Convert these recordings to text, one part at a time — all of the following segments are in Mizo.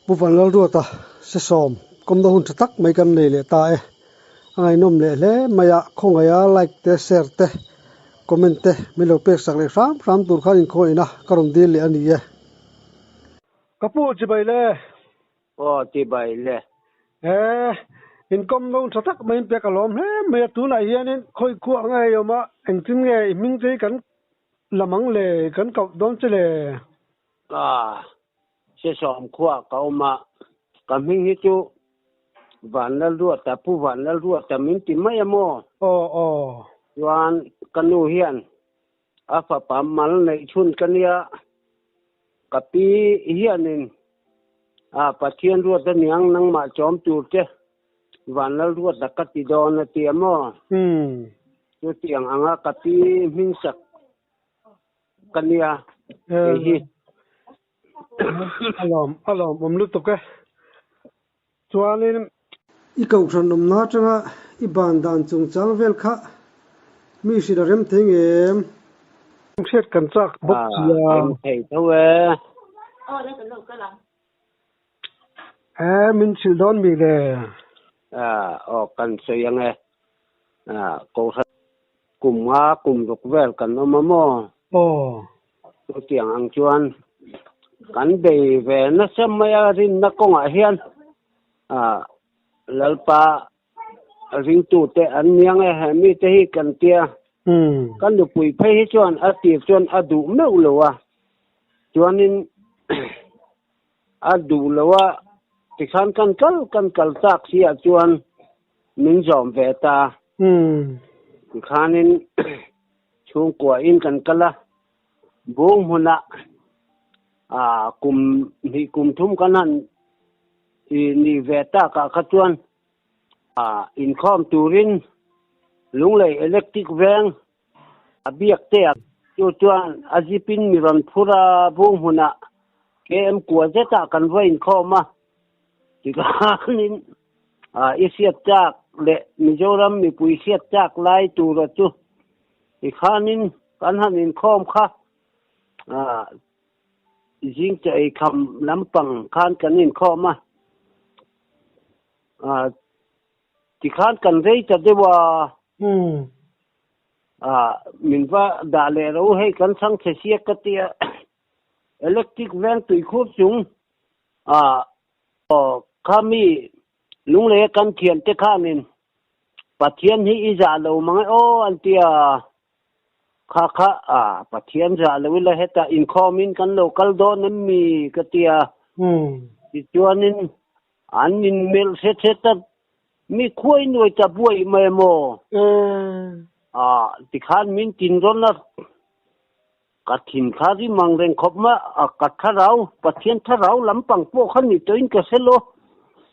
Pu Vanlalruata Sesawm kawmna hun tha tak mai kan nei leh ta e. A ngaihnawm leh hle mai a, khawngaiha like te, share te, comment te min lo pek sak leh hram hram tur khan inkhawihna ka rawn dil leh a ni e. Ka pu chibai le. Aw chibai le. He inkawmna hun tha tak mai in pek a lawm hle mai a, tunah hianin khawi khuah nge i awm a, engtin nge i hming che hi kan lam ang le, kan koh dawn che le? Ka Sesawm khuah ka awm a, ka hming hi chu Vanlalruata, Pu Vanlalruata min ti mai a maw? Aw aw. Chuan ka nu hian a fapa mal neih chhun ka nia, ka pi hianin a Pathian ruat aniang nangmah chawm tur che Vanlalruata ka ti dawn a ti a maw? Chutiang anga ka pi hming sak Ka nia, kei hi. A lawm, a lawm awm lutuk e. Chuanin. I kohhran awmna atanga i ban dan chungchang vel kha mi hrilh a rem thei ngem? Hriat kan chak bawk si a. Rem thei tho e. E, min hrilh dawn mi le? Aw, kan sawi ang e. Kohhran kum nga kum ruk vel kan awm a maw? Aw. Chutiang ang chuan kan bei ve nasa mai a rinna kawngah hian Lalpa ringtute an niang e, he mite hi kan tia. Ka nupui phei hi chuan a tir chuan a duh meuh lo a, chuanin a duh lo a, tikhan kan kal kan kal tak si ah chuan min zawm ve ta. Tikhanin chhungkua in kan kal a, bung hmunah kum hnih kum thum kan han nih ve takah kha chuan inkhawm turin Lunglei Electric Veng a biak te a. Chu chuan a zip in mi rawn phur a, bung hmunah KM kua zetah kan va inkhawm a. Tikhanin i hriat chak leh Mizoram mipui hriat chak lai tura chu tikhanin kan han inkhawm kha zing chaw ei kham lampang khan kan inkhawm a. Tikhan kan rei ta deuh a. Min va dah leh ro hei kan chhang chhe siak ka tia electric veng tui khur chung kha mi lunglei a kan thian te khanin Pathian hi i zah lo mang e aw an tia kha kha Pathian zah lo ila hetah inkhawmin kan lo kal dawn em mi ka tia tichuanin An inmelh hret hret a, mi khuai nuai ta buai mai maw? Ah, tikhan min tin rawn a, ka thin kha rim ang reng khawp mai a, ka thlarau, Pathian thlarau lampang pawh kha ni tawhin ka hre lo,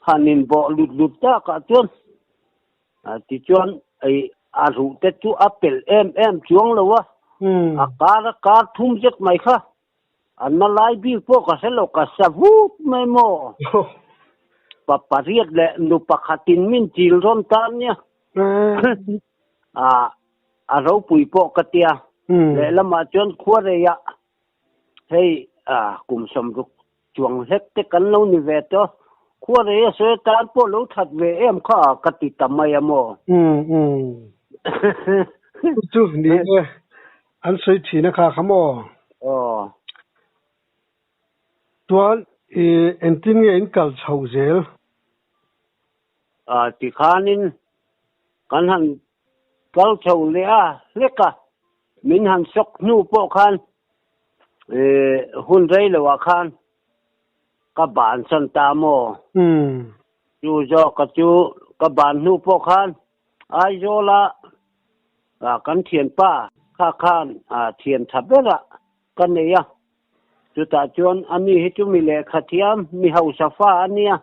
han inbawh lut lut tak ah chuan, tichuan ei a ruh te chu a pelh em em chuang lo a, a kar a kar thum zet mai kha. An na lai bik pawh ka hre lo, ka sa vut mai maw? Pa pariat leh nu pakhatin min chil rawn tan nia. A ropui pawh ka tia. Lehlamah chuan khuareiah hei kum sawmruk chuang hlek te kan lo ni ve tawh. Khuarei a sawi atan pawh lo that ve em kha ka ti ta mai a maw? Chu ni e, An sawi thin a kha kha maw? Aw. Chuan i engtin nge in kal chhoh zel? A tikhanin kan han kal chho leh a hlek a, min han sawk hnu pawh khan hun rei loah khan ka bansan ta maw? Chu zawka chu ka ban hnu pawh khan Aizawla kan thianpa kha khan thian tha berah ka nei a, chutah chuan a mi hi chu mi lehkha thiam, mi hausa fa a nia.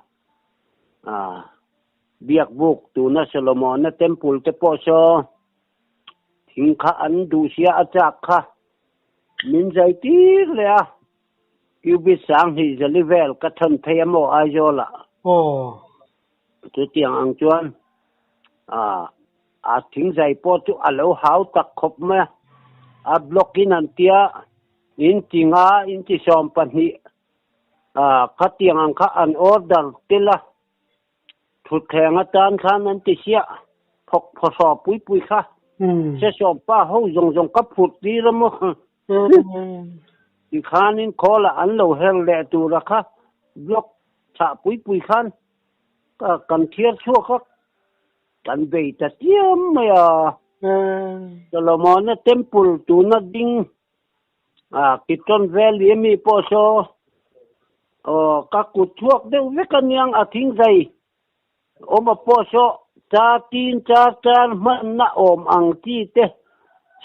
Biakbuk tuna Solomona Temple te pawh saw thing kha an duh sia a chak kha min zai tir leh a, cubit sanghnih zali vel ka thawn phei a maw Aizawlah. Aw. Chutiang ang chuan a thingzai pawh chu a lo hau tak khawp mai a, a block in an tia in ti nga in ti 12. A khatiang ang kha an order tel a, thutthleng atan khan an ti siah, phawk phawhraw pui pui kha sesawm pa ho zawng zawng ka phurh tir a maw? Tikhanin khawlah an lo her leh tura kha block chhah pui pui khan kan thiar chhuak a, kan bei ta chiam mai a. Solomona Temple tuna ding A Kitron Valley ami pawh saw aw ka kut chhuak deuh vek aniang a thing zai awm a pawh saw char tin char char hmanna awm ang chi te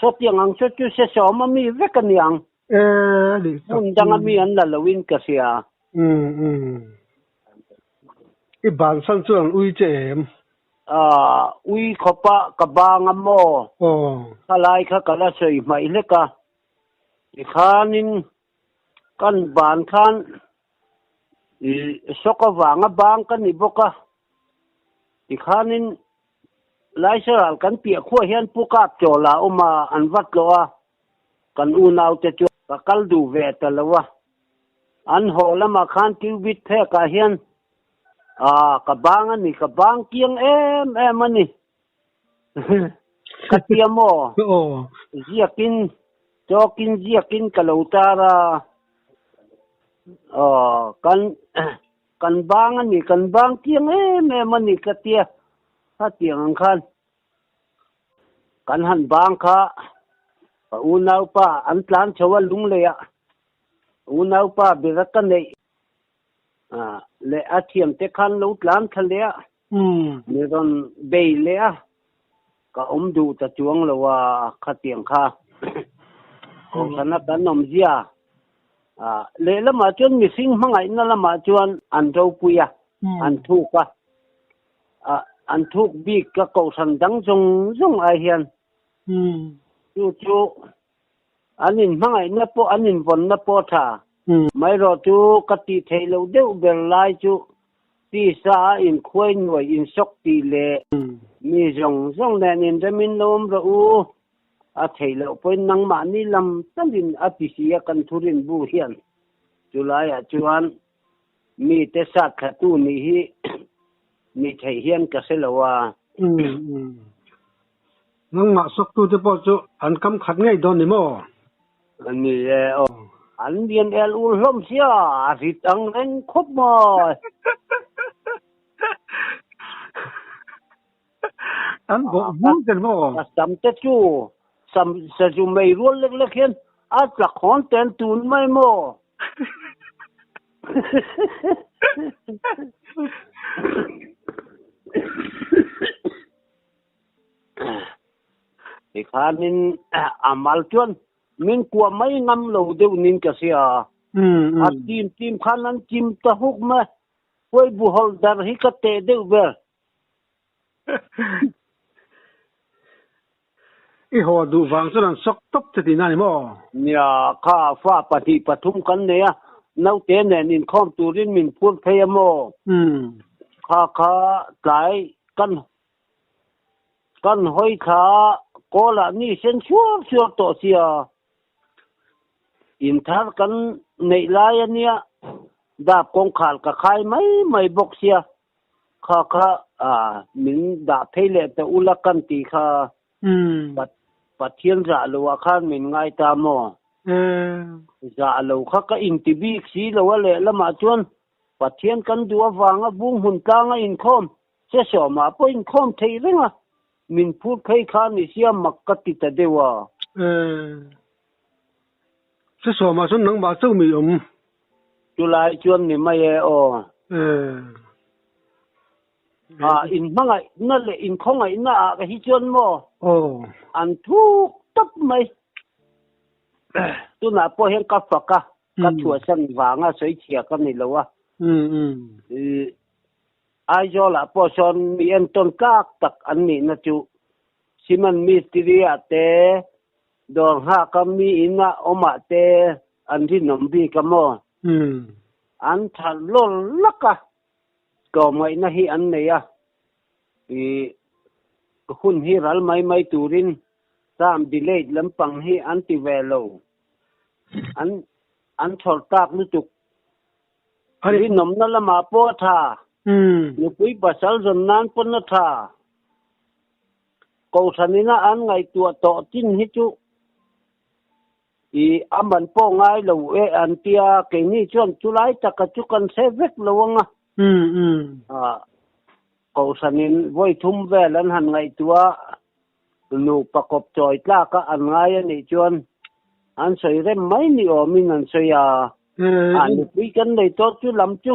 sawtiang ang saw chu se sawm ami vek aniang E a nih tak hmun dang ami an la lo in ka hria. Umm umm. I bansan chuan ui che em? Aaa, ui khawpa ka bang a maw? Aw. Khalai kha ka la sawi hmaih hlek a, tikhanin kan ban khan ih sawk avanga bang ka ni bawk a, tikhanin Laisaral kan piah khuah hian Pu Kap Chawla awm a, an va tlawh a, kan unaute chu ka kal duh ve ta lo a, an haw lamah khan Cubit phekah hian Ah, ka bang a ni, ka bang kiang em em a ni. Ka tia maw? Aw. Ziakin, chawkin ziakin ka lo tar a. Aw, kan, kan bang a ni, kan bang kiang em em a ni ka tia. Khatiang ang khan kan han bang kha ka unaupa an tlan chho a lungleiah unaupa bera ka neih. Leh a thiamte khan lo tlan thla leh a, mi rawn bei leh a, ka awm duh ta chuang lo a khatiang kha. Kohhrana kan awm zia lehlamah chuan mihring hmangaihna lamah chuan an ropui a, an thuk a, an thuk bik ka kohhran dang zawng zawng ai hian chu chu An inhmangaihna pawh an invawnna pawh a tha. Maherawh chu ka tih theih loh deuh ber lai chu tisa a inkhuai nuai insawk tih leh mi zawng zawng nen inremin lo awm rawh u. A theih loh pawhin nangmahni lam talin a ti si a kan thurin bu hian. Chulaiah chuan mite sat thlatu nih hi ni theih hian ka hre lo a. Nangmah sawktute pawh chu an kam khat ngei dawn ni maw? Ni e aw. An lian el ul hlawm sia, a rit ang reng khawp mai. An bawh vur tel maw? Ka sam te chu sam sazu mei rual lek lek hian a tla khawn ten tun mai maw? Tikhanin a mal chuan min kuah mai ngam lo deuh nin ka hria. A tim tim khan an chim ta huk mai. Huai bu hawlh dar hi ka teh deuh ber. I haw duh vang chuan an sawk tawp che tihna a ni maw? Nia, kha fa pahnih pathum kan nei a, naute nen inkhawm turin min phur phei a maw? Kha kha tlai kan kan hawi thla kawlah ni sen suar suar tawh sia. Inthar kan neih lai a nia, dap kawngkhar ka khai mai mai bawk sia. Kha kha min dah phei leh ta ula kan tih kha Pathian zah lo ah khan min ngai ta maw? Zah lo kha ka inti bik si lo a lehlamah chuan Pathian kan duh avanga bung hmun tlanga inkhawm che sawmah pawh inkhawm theih reng a, min phur phei kha ni sia mak ka ti ta deuh a. Che sawmah chuan nangmah chauh mi awm. Chulai chuan ni mai e aw. A inhmangaihna leh inkhawngaihna ah ka hi chuan maw an thuk tawp mai. Tunah pawh hian ka fak a, ka chhuahsan vanga sawi chhia ka ni lo a. Aizawlah pawh sawn mi entawn tlak tak an nihna chu Cement mistiri ah te, dawr nghaka mi ina awmah te an rinawm bik a maw? An that lawr lak a, tlawmngaihna hi an nei a, ih hun hi ral mai mai turin term delayed lampang hi an ti ve lo, an an chhawr tlak lutuk. Ani. Rinawmna lamah pawh a tha. Umm. Nupui pasal zawn nan pawn a tha. Kohhranina an ngaihtuah tawh chin hi chu i a man pawh ngai lo e an tia, keini chuan chulai taka chu kan hre vek lo ang a. Umm umm. Ah, Kohhranin vawi thum vel an han ngaihtuah a, nupa kawp chawi tlak a an ngai a nih chuan an sawi rem mai ni awmin an sawi a. Ah, nupui kan nei tawh chu lam chu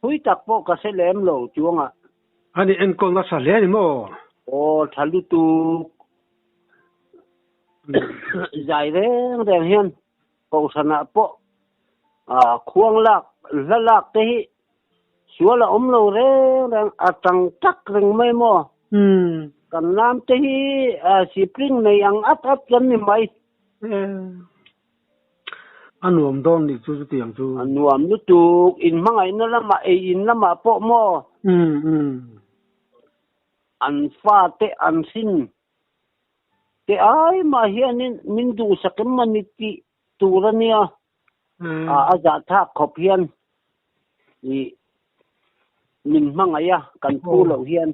thui tak pawh ka hre lem lo chuangah. Ani enkawl nasa hle a ni maw? Aw, tha lutuk. Zai reng reng hian Kohhranah pawh khuang lak, hla lak te hi sual a awm lo reng reng, a tang tak reng mai maw? Kan lam te hi sipring nei ang at at kan ni mai. A nuam dawn nih chu chutiang chu. A nuam lutuk, inhmangaihna lamah, ei in lamah pawh maw? An fate an hrin Te ai mah hianin min duhsak em a ni tih tur a nia. A zahthlak khawp hian i min hmangaih a, kan phu loh hian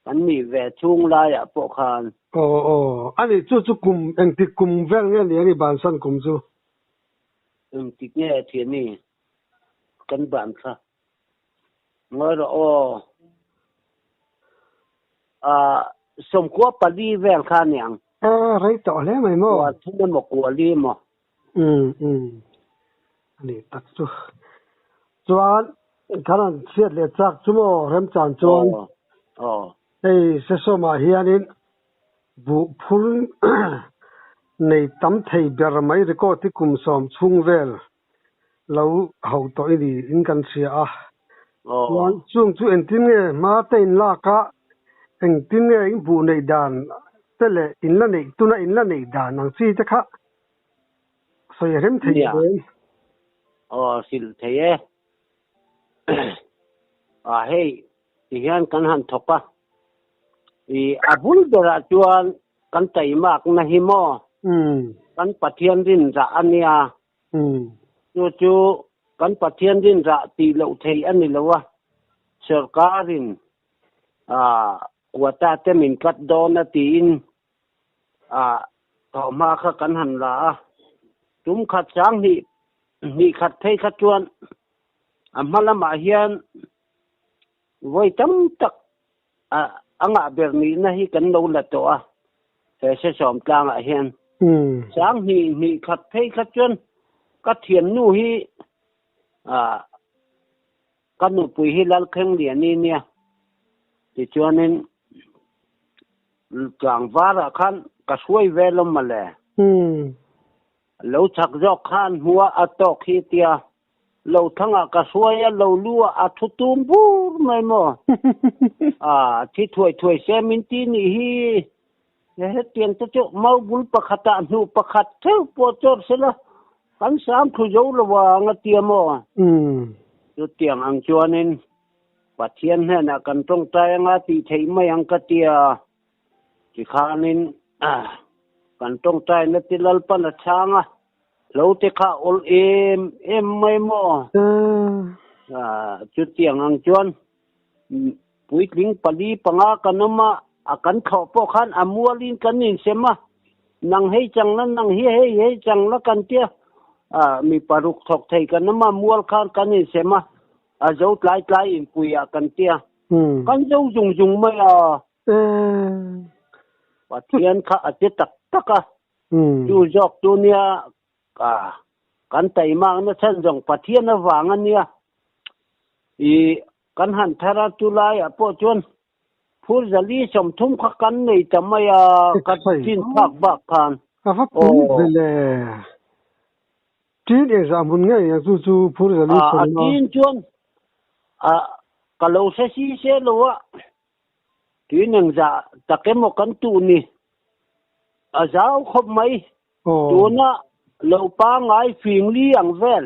kan nih ve chhung laiah pawh khan. Aw aw, a nih chu chu kum engtik kum vel nge ni ang i bansan kum chu? Engtik nge thiani kan ban kha? Ngawi rawh aw. Ah, sawmkua pali vel kha a niang. E, rei tawh hle mai maw? Kua thum emaw kua li emaw. Umm, umm. A nih tak chu. Chuan, kan han chhiat leh chak chu maw remchan chuan. Aw, aw. Hei Sesawmah hianin buh phur nei tam thei ber mai record hi kum sawm chhung vel lo ho tawh i ni in kan hria a. Chuan chung chu engtin nge hma te in lak a, engtin nge in buh neih dan te leh in la neih tuna in la neih dan ang chi te kha sawi a rem thei em? Aw hrilh thei e. A hei tihian kan han thawk a. I a bul berah chuan kan taimakna hi maw kan Pathian rinzah a nia. Chu chu kan Pathian rinzah tih loh theih a ni lo a, sawrkarin quota te min cut dawn a tiin thawhhma kha kan han la a. Tum khat sang hnih hnih khat phei kha chuan a hma lamah hian vawi tam tak A ngah ber nihna hi kan lo la tawh a, he Sesawm tlangah hian. Sang hnih hnih khat phei kha chuan ka thiannu hi ka nupui hi Lalkhengliani nia. Tichuanin tlangvarah khan ka hruai ve lawm mawle. Lo chak zawk khan hmua a tawk hi tia Lo thangah ka hruai a, lo lu ah a thu tum bur mai maw? A thi thuai thuai se min ti nih hi. Hetiang te chu mau bul pakhatah hnuh pakhat theuh pawh chawr sela kan sam thlu zo lo ang a tia maw? Chutiang ang chuanin Pathian hnenah kan tawngtai anga tih theih mai ang ka tia. Tikhanin kan tawngtaina ti Lalpan a chhang a, Lo te kha awl em em mai maw? Chutiang ang chuan puitling pali panga kan awm a, a kan thlawh pawh khan a mualin kan insem a, nang hei chang la, nang hi hei hei chang la kan tia, mi paruk thawk thei kan awm a, mual khan kan insem a, a zo tlai tlai inpuiah kan tia, kan zo zung zung mai a. Pathian kha a che tak tak a. Chu zawk chu nia kan taimak na chhan zawng Pathian avang a nia. I kan han thar a chu laiah pawh chuan phur zali sawmthum kha kan nei ta mai a, ka chin phak bak khan. A va pui ve le. Tin engzah hmun ngei ang chu chu phur zali sawmthum a. A tin chuan ka lo hre si se lo a. Tin engzah tak emaw kan tuh ni. A zau khawp mai. Tuna lo pangai fing li ang vel.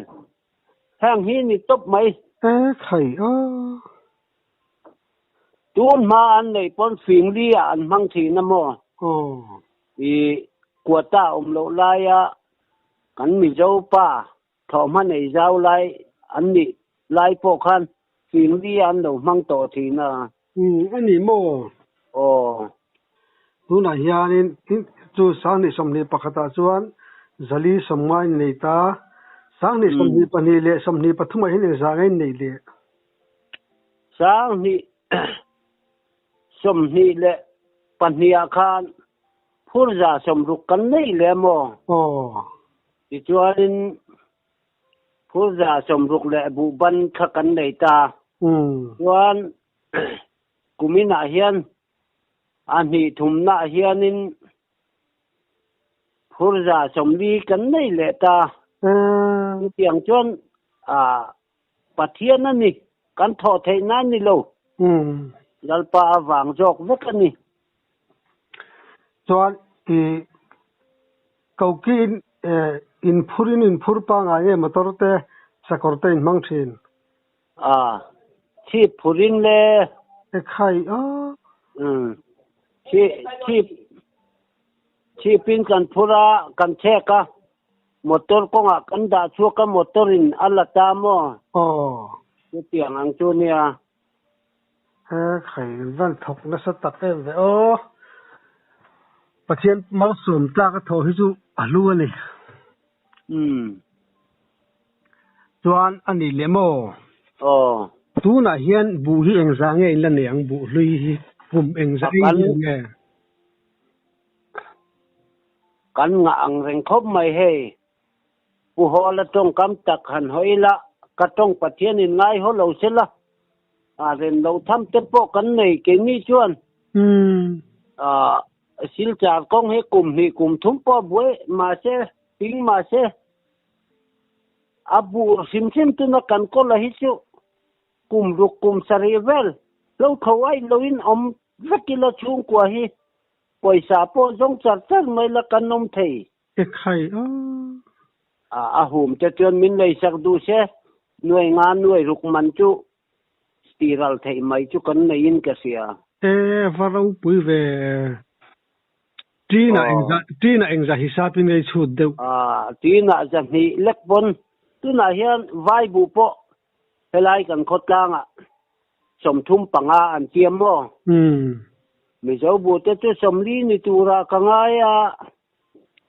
Heng hi ni tawp mai. E khai a. Tun hma an neih pawn fing li ah an hmang thin a maw? I quota awm loh laia kan Mizo pa Thawhhma nei zau lai an nih Lai pawh khan singli an lo hmang tawh thin a. Umm a ni maw? Aw. Tunah hianin chu sanghnih sawmhnih pakhatah chuan zali sawmnga in nei ta. Sanghnih sawmhnih pahnih leh sawmhnih pathumah hian engzah nge in neih leh? Sanghnih sawmhnih leh pahnihah khan phurza sawmruk kan nei leh maw? Aw. Tichuanin Phurza sawmruk leh buhban kha kan nei ta. Chuan kuminah hian a hnih thumnah hianin phurza sawmli kan nei leh ta. Chutiang chuan Pathian a ni, kan thawh theih nan ni lo. Lalpa avang zawk vek a ni. Chuan i Koki in in phur in in phur pangai nge motor te sakawr te in hmang thin? A, chhip phur in le. E khai a. Umm, chhip chhip in kan phur a, kan chhek a, motor kawngah kan dah chhuak a motor in a la ta maw? Aw. Chutiang ang chu nia. He khai van thawk nasa tak em ve aw. Pathian malsawm tlak a thawh hi chu a hlu a ni. Umm. Chuan a nih leh maw? Aw. Tunah hian buh hi engzah nge in la nei ang buh hlui hi kum engzah ei hian nge? Kan ngah ang reng khawp mai hei. Pu Hawla tawngkam tak han hawi ila, ka tawng Pathian in ngai haw lo se la, a rem lo tham te pawh kan nei keini chuan Silchar kawng hi kum hnih kum thum pawh buai mahse ping mahse a bur hrim hrim tuna kan kawla hi chu kum ruk kum sarih vel lo tho aih loin awm vek ila chhungkua hi pawisa pawh zawng char char mai la kan awm thei. Ekhai a. A hum te chuan min leisak duh se, nuai nga nuai ruk man chu tiral theih mai chu kan neiin ka hria. E, va ropui ve. Tina engzah, Tina engzah hisapin ngei chhut deuh. Tina zahnih lek pawn tunah hian vai buh pawh helai kan khawtlangah 35 an tiam maw? Mizo buh te chu 40 ni turah ka ngai a.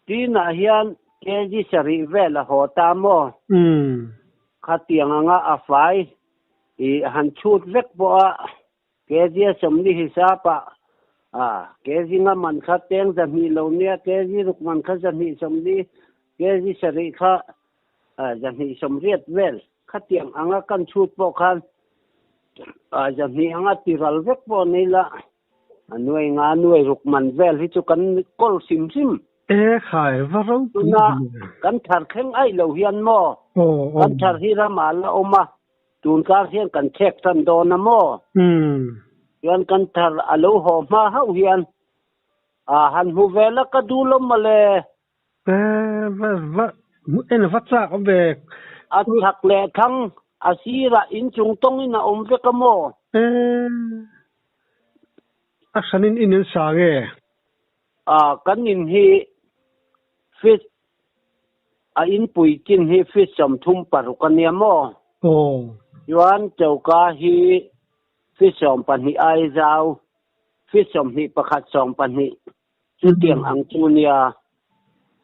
Tinah hian kg sarih vel a haw ta maw? Khatiang anga a fai i han chhut vek pawh a, kg a 40 hisap ah kg nga man kha teng 200 lo nia, kg ruk man kha 240, kg sarih kha 280 vel. Khatiang anga kan chhut pawh khan 200 anga tiral vek pawh ni la, A nuai nga nuai ruk man vel hi chu kan kawl hrim hrim. E khai, va ropui Tuna kan thar thleng aih lo hian maw? Kan thar hi ramah la awm a, tunkar hian kan chhek tan dawn a maw? Chuan kan thar a lo haw hma hauh hian a han hmu vel a, ka duh lo mawle. E, va, va, en va chak awm ve. A chak leh thlang, a sirah inchung tawngin a awm vek a maw? E, a hranin in an sa nge? A, kan in hi feet, a inpui chin hi feet 36 a nia maw? Aw. Chuan choka hi feet 12 ai zau, feet 21 12. Chutiang ang chu nia,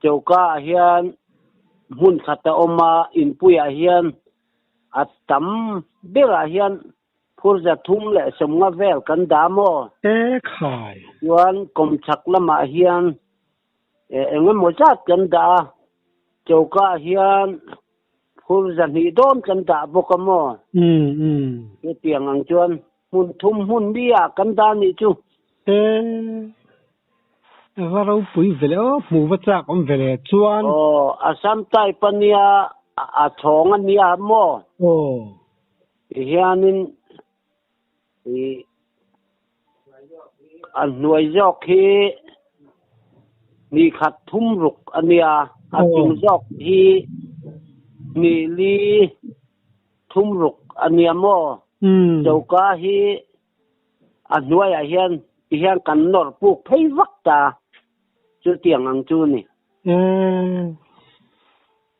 choka ah hian hmun khat a awm a, inpuiah hian a tam berah hian phur 350 vel kan dah maw? E khai! Chuan kawmchhak lamah hian eng emaw zat kan dah a, choka ah hian phur 200 dawn kan dah bawk a maw? Chutiang ang chuan Hmun thum hmun mi ah kan dah nih chu. E, va ropui ve le aw, hmuh va chak awm ve le chuan. Aw, Assam type a nia, a chhawng a nia maw? Aw. Ti hianin i a hnuai zawk hi hnih khat thum ruk a nia, a chung zawk hi hnih li thum ruk a nia maw? Choka hi a hnuaiah hian ti hian kan nawr puk phei vak ta, chutiang ang chu ni.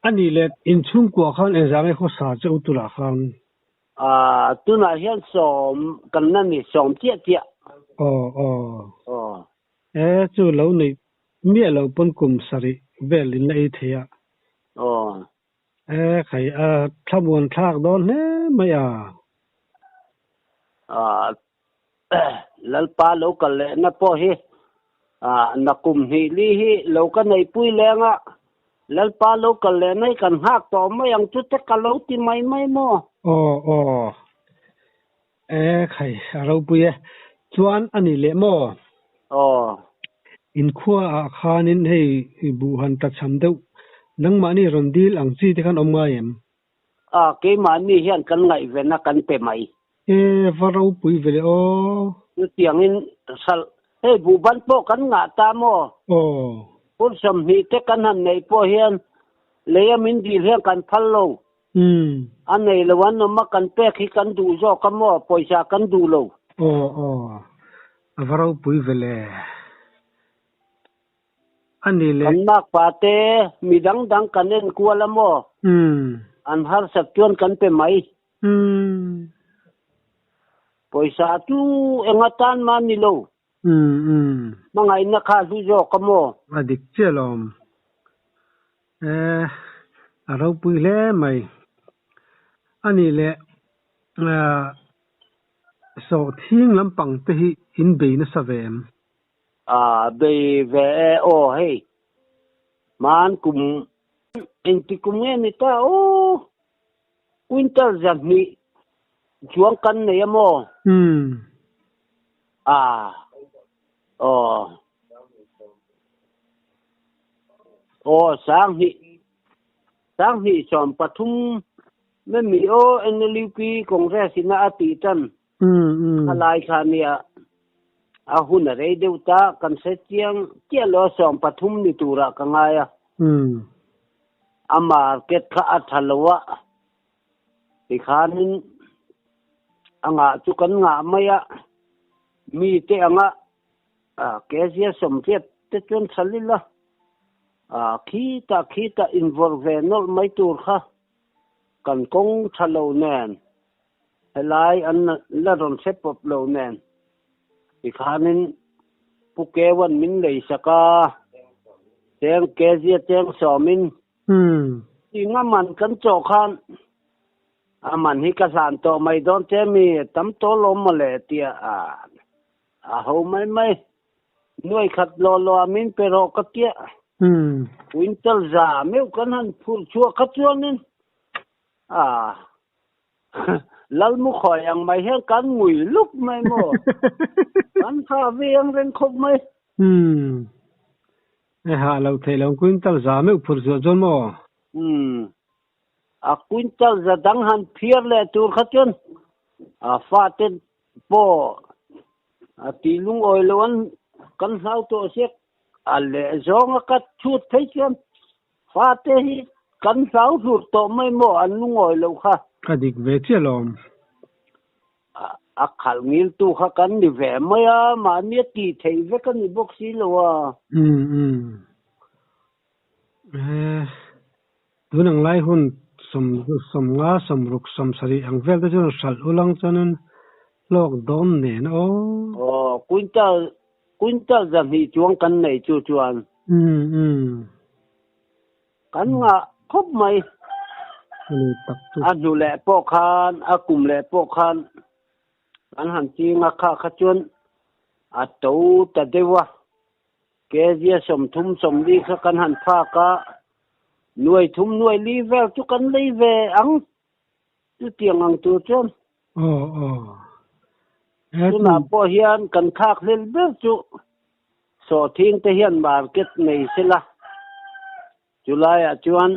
A nih leh inchhungkua khan engzah nge khawsa che u turah khan? Ah tunah hian sawm kan la ni sawm chiah chiah. Aw aw. Aw. E chu lo neih miah lo pawn kum sarih vel in la ei thei a. Aw. E khai a thlamuan thlak dawn hle mai a. Ah Lalpa lo kal lehna pawh hi ah nakum hnih li hi lo ka neihpui leng a, Lalpa lo kal lehna hi kan nghak tawh mai ang chu te ka lo ti mai mai maw? Aw aw e khai a ropui e. Chuan a ni leh maw? Aw. Inkhua ah khanin hei buh han tachham deuh nangmahni rawn dil ang chi te khan awm ngai em? A, keimahni hian kan ngaihven a kan pe mai. E, va ropui ve le aw. Chutiangin hralh, hei buhban pawh kan ngah ta maw? Aw. Phur sawmhnih te kan han neih pawh hian leia min dil hian kan phal lo. Umm. A nei lo an awm a, kan pek hi kan duh zawk a maw? Pawisa kan duh lo. Aw, aw. A va ropui ve le. A ni le. Kan makpa te mi dang dang kan en kual a maw? Umm. An harsat chuan kan pe mai. Umm. Pawisa chu eng atan mah ni lo. Umm umm. Hmangaihna kha hlu zawk a maw? A dik chiah lawm. Eh, a ropui hle mai. A ni le, eh, sawhthing lampang te hi in bei nasa ve em? A bei ve e aw hei hman kum engti kum nge ni ta aw quintal zahnih chuang kan nei a maw? Umm. A aw aw sanghnih sanghnih sawm pathum memi aw NLUP Congress ina a tih tan A lai kha nia a hun a rei deuh ta, kan hre chiang chiah lo a 13 ni turah ka ngai a. A market kha a tha lo a, tikhanin a ngah chu kan ngah mai a, mite anga kezia sawmriat te chuan tha lil a, khitah khitah invawrh ve nawlh mai tur kha kan kawng tha lo nen. Helai an la rawn hre pawp lo nen tikhanin Pu Keuan min lei sak a, cheng kezia cheng sawmin tinga man kan chawh khan a man hi ka hlan tawh mai dawn che mi tam tawh lawm mawle tia a ho mai mai. Nuai khat law law a min pe rawh ka tia. Quintal za meuh kan han phurh chhuah kha chuanin a Lalmu khawi ang mai hian kan ngui lup mai maw? Kan tha ve ang reng khawp mai. Umm. E ha lo theih lo quintal za meuh phur zuah chuan maw? Umm. A quintal za dang han phiar leh tur kha chuan a fate pawh a tih lungawi lo an kan hlau tawh siak a leh zawng a ka chhut phei chuan Fate hi kan hlau hlur tawh mai maw an lungawi loh kha. Ka dik ve chiah lawm. A khalh ngiltu kha kan ni ve mai a, mahni a tih theih vek a ni bawk si lo a. Umm umm. Eh, tun ang lai hun 50, 60, 70 ang vel te chuan hralh ulang chuanin hlawk dawn nen aw. Aw, quintal Quintal 200 chuang kan nei chu chuan. Umm umm. Kan ngah khawp mai. A ni tak chu. A hnu leh pawh khan, a kum leh pawh khan kan han ching a, kha kha chuan a to ta deuh a. Kezia 30 40 kha kan han phak a, nuai thum nuai li vel chu kan lei ve ang. Chutiang ang tur chuan. Aw aw. Tunah pawh hian kan thlak hlel ber chu sawhthing te hian market nei sela, chulaiah chuan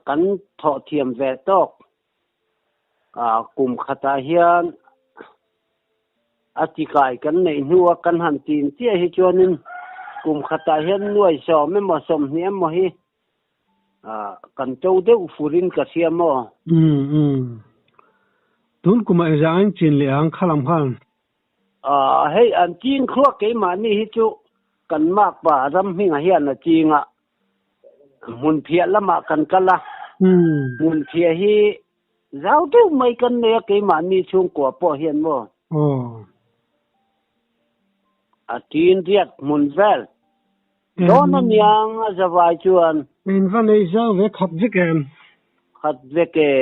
kan thawh thiam ve tawk. Kum khatah hian a chikai kan neih hnua kan han tin chiah hi chuanin kum khatah hian nuai 10 emaw 20 emaw hi Kan to deuh furin ka hria maw? Umm umm. Tun kumah engzah ang chin leh ang kha lam khan? Hei an ching thluak keimahni hi chu kan makpa ram hmingah hian a ching a, hmunphiah lamah kan kal a, hmunphiah hi Zau deuh mai kan nei a keimahni chhungkua pawh hian maw? Aw. A tin riat hmun vel dawn a niang a zavai chuan. In va nei zau ve khat vek em? Khat vek e.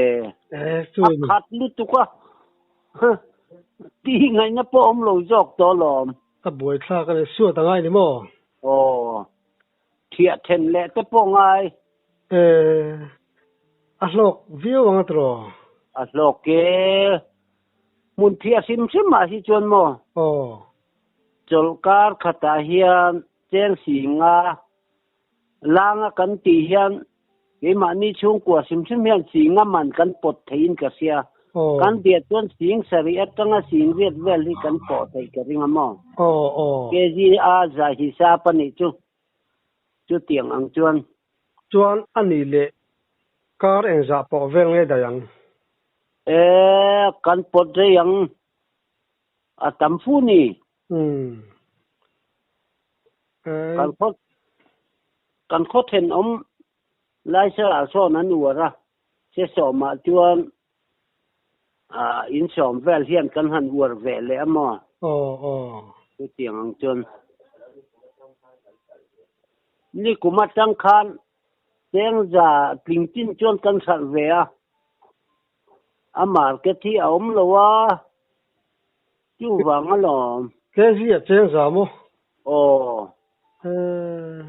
E chu A khat lutuk a. Tih ngaihna pawh awm lo zawk tawh alawm. Ka buaithlak a ni suat a ngai ni maw? Aw. Thiah then leh te pawh ngai. E, a hlawk viau ang a tiraw? A hlawk e. Hmun thiah hrim hrim ah hi chuan maw? Aw. Chawlhkar khatah hian cheng singa langa kan tih hian keimahni chhungkua hrim hrim hian singa man kan pawt theiin ka hria. Aw. Kan biah chuan sing sarih atanga sing riat vel hi kan pawh theih ka ring a maw? Aw, aw. Kg a zai hisap a nih chu. Chutiang ang chuan. Chuan a nih leh kar engzah pawh vel nge daih ang? E, kan pawt rei ang. A tam fu ni. Umm. E. Kan khaw kan khaw thenawm Laisarah sawn an uar a, se sawmah chuan ah insawm vel hian kan han uar ve leh a maw? Aw aw. Chutiang ang chuan nikum atang khan chengza tling chin chuan kan hralh ve a, a market hi a awm lo a, chuvang alawm. Kg a chengza maw? Aw. Eh.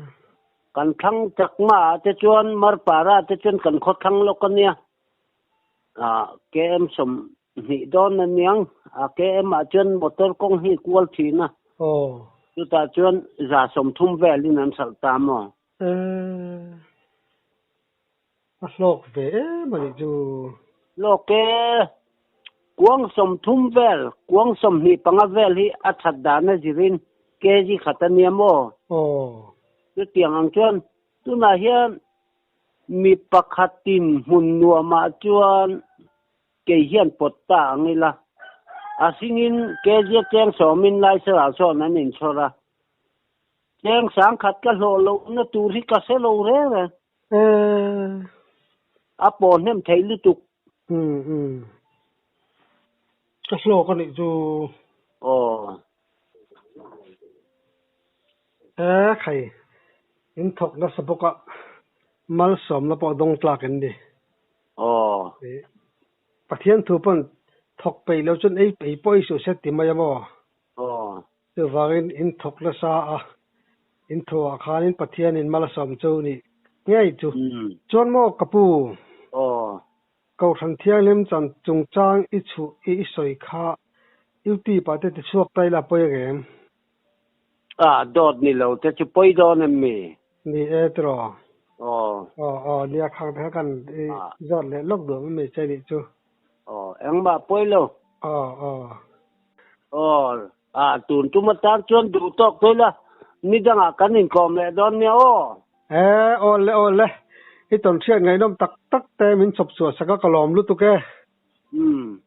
Kan thlang chakma ah te chuan Marpara te chuan kan khaw thlang lawk a nia. Ah KM 20 dawn a niang. A KM ah chuan motor kawng hi kual thin a. Aw. Chutah chuan 30 velin an hralh ta maw? Eh. A hlawk ve em a nih chu. Hlawk e. Kuang 30 vel, kuang 25 vel hi a that dan a zirin kg khat a nia maw? Aw. Chutiang ang chuan tunah hian mi pakhatin hmun nuamah chuan kei hian pawt ta ang ila. A hringin kg cheng sawmin Laisarah sawn an inchhawr a. Cheng sangkhat ka hlawh lohna tur hi ka hre lo reng reng. Eh. A pawh hnem thei lutuk. Umm umm. Ka hlawk a nih chu. Aw. Eh khai. In thawk nasa bawk a, malsawmna pawh dawng tlak in ni. Aw. Pathian thu pawn thawk peih lo chuan ei peih pawh i suh se ti mai a maw? Aw. Chuvangin in thawk nasa a, in thuah khanin Pathianin malsawm chu nih ngei chu. Chuan maw ka pu? Aw. Kohhran Thianghlim chan chungchang i chhuh i i sawi kha YouTube ah te tichhuak ta ila pawi ang em? A, dawt ni lo te chu pawi dawn em mi? Ni e tiraw? Aw. Aw aw nia khang te kha kan i zawt leh lawk duh em mi che nih chu. Aw, engmah pawi lo. Aw aw. Aw, a tun tum atan chuan duh tawk thei la, ni dangah kan inkawm leh dawn nia aw. E, aw le aw le, i tawn hriat ngaihnawm tak tak te min chawp chhuah sak a ka lawm lutuk e. Umm.